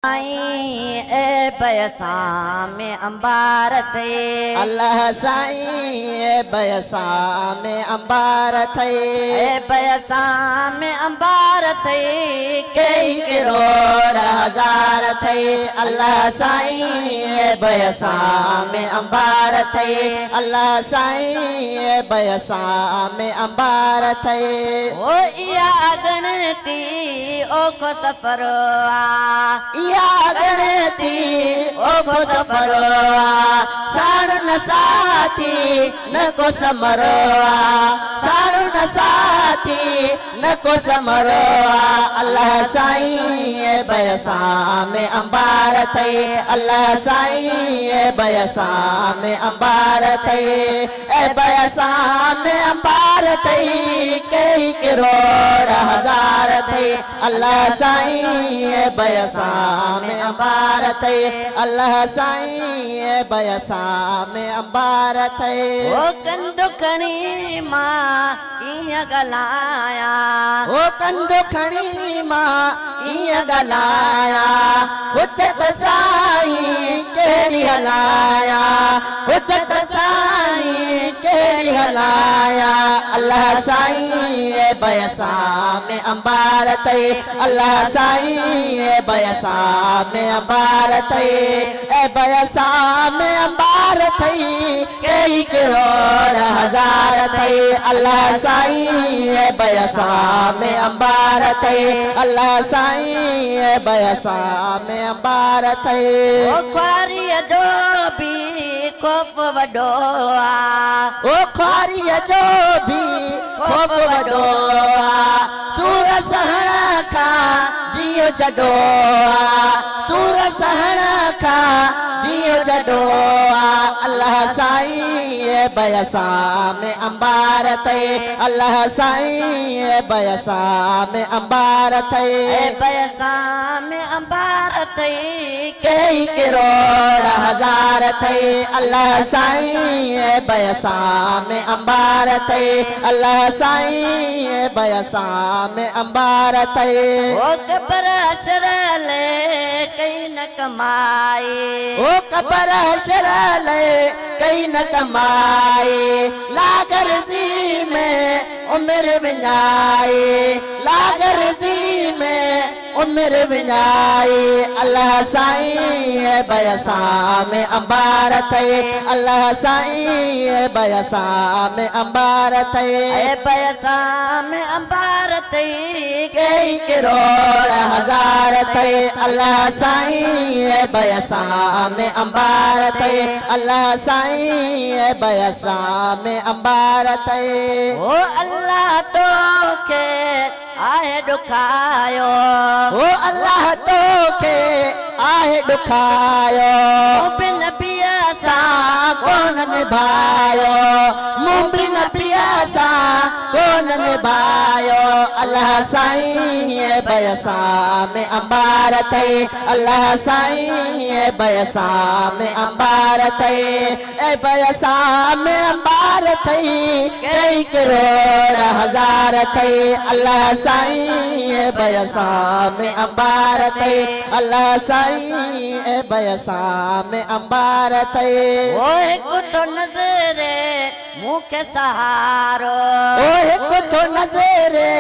साईं ए बयसा में अंबार थई। अल्लाह साईं ए बयसा में अंबार थई। ए बयसा में अंबार थई कई करोड़ हजार थई। अल्लाह साईं ए बयसा में अंबार थई। अल्लाह साईं ए बयसा में अंबार थई। ओ इहा गणती ओखो सफ़र आ। इहा गणती ओखो सफ़र आ। साण न साथी न को समरो आ। साण न साथी न को समरो आ। अल्लाह साईं ए बयसा में अंबार थई। अल्लाह साईं ए बयसा में अंबार थई। ए बयसा में अंबार थई कई करोड़ हजार थई। अल्लाह साईं ए बयसा में अंबार थई। अल्लाह साईं ए बयसा में अंबार थई। ओ कंद खणी मां ईअं ॻाल्हायां। ओ कंद खणी मां ईअं ॻाल्हायां। हुजत साईं कहिड़ी हलायां। हुजत साईं कहिड़ी हलायां। अल्लाह साईं ए बयसा में अंबार थई। अल्लाह साईं ए बयसा में अंबार थई। ए बयसा में अंबार थई कई करोड़ हजार थई। अल्लाह साईं ए बयसा में अंबार थई। अल्लाह साईं ए बयसा में अंबार थई। ओ ख्वारीअ जो बि ख़ौफ़ वॾो आ। ओ ख्वारीअ जो बि ख़ौफ़ वॾो आ। सूर सहण खां जीउ जॾो आ। सूर सहण खां जीउ जॾो आ। अल्लाह साईं ए बयसा में अंबार थई। अल्लाह साईं ए बयसा में अंबार थई। ए बयसा में अंबार थई कई करोड़ हजार थई। अल्लाह साईं ए बयसा में अंबार थई। अल्लाह साईं ए बयसा में अंबार थई। ओ कबर हशर ले कई न कमाई। ओ कबर हशर ले कई न कमाई। लागरज़ी में उम्र विञाई। लागरज़ी में उम्र विञाई। अल्लाह साईं ए बयसा में अंबार थई। अल्लाह साईं ए बयसा में अंबार थई। ए बयसा में अंबार थई कई करोड़ हजार थई। अल्लाह साईं ए बयसा में अंबार थई। अल्लाह साईं ए बयसा में अंबार थई। ओ अल्लाह तोखे आहे ॾुखायो। ओ अल्लाह तोखे आहे ॾुखायो। मूं नबीअ सां कोन निभायो। मूं बि नबीअ सां कोन निभायो। अल्लाह साईं ए बयसा में अंबार थई। अल्लाह साईं ए बयसा में अंबार थई। ए बयसा में अंबार थई कई करोड़ हजार थई। अल्लाह साईं ए बयसा में अंबार थई। अल्लाह साईं ए बयसा में अंबार थई। ओ हिकु थो नज़रे मूंखे सहारो। ओ हिकु थो नज़रे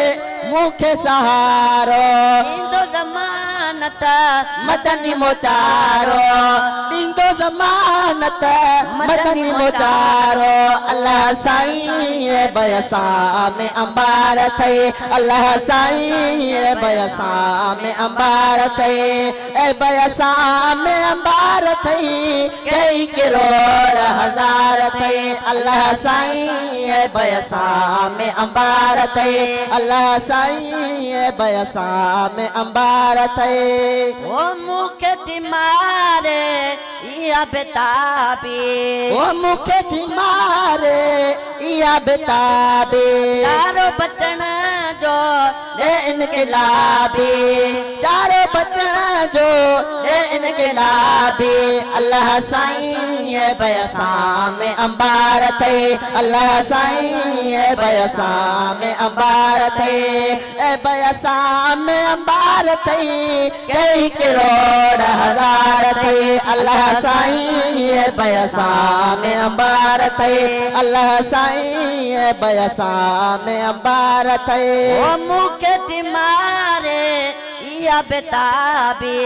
मूंखे सहारो। ॾींदो ज़मानत मदनी मोचारो। ॾींदो ज़मानत मदनी मोचारो। अल्लाह साईं ए बयसा में अंबार थई। अल्लाह साईं ए बयसा में अंबार थई। ए बयसा में अंबार थई कई करोड़ हजार थई। अल्लाह साईं ए बयसा में अंबार थई। अल्लाह साईं ए बयसा में अंबार थई। ओ मूंखे थी मारे इहा बेताबी। ओ मूंखे थी मारे इहा बेताबी। चारो बचण جو ॾे इनकिलाबी, चारो बचण जो ॾे इनकिलाबी। अल्लाह साईं बयसां में अंबार अथई, अल्लाह साईं बयसां में अंबार अथई, ऐं बयसां में अंबार अथई, कई करोड़ हज़ार अथई। अल्लाह साईं बयसां में अंबार अथई, अल्लाह साईं बयसां में अंबार अथई। ओ मूंखे थी मारे इहा बेताबी,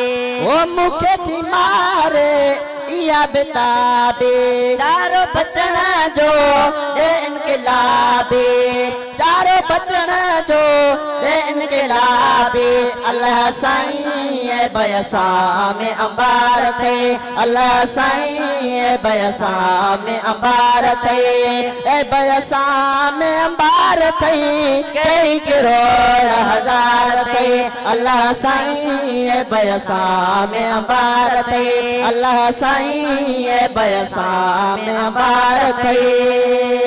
ओ मूंखे थी मारे इहा बेताबी, चारो बचण जो ॾे इनकिलाबी, चारो बचण जो ॾे इनकिलाबी। अल्लाह साईं बयसां में अंबार अथई, अल्लाह साईं बयसां में अंबार अथई, ऐं बयसां में अंबार अथई, कई करोड़ हज़ार अथई। अल्लाह साईं बयसां में अंबार अथई, अल्लाह साईं बयसां में अंबार अथई।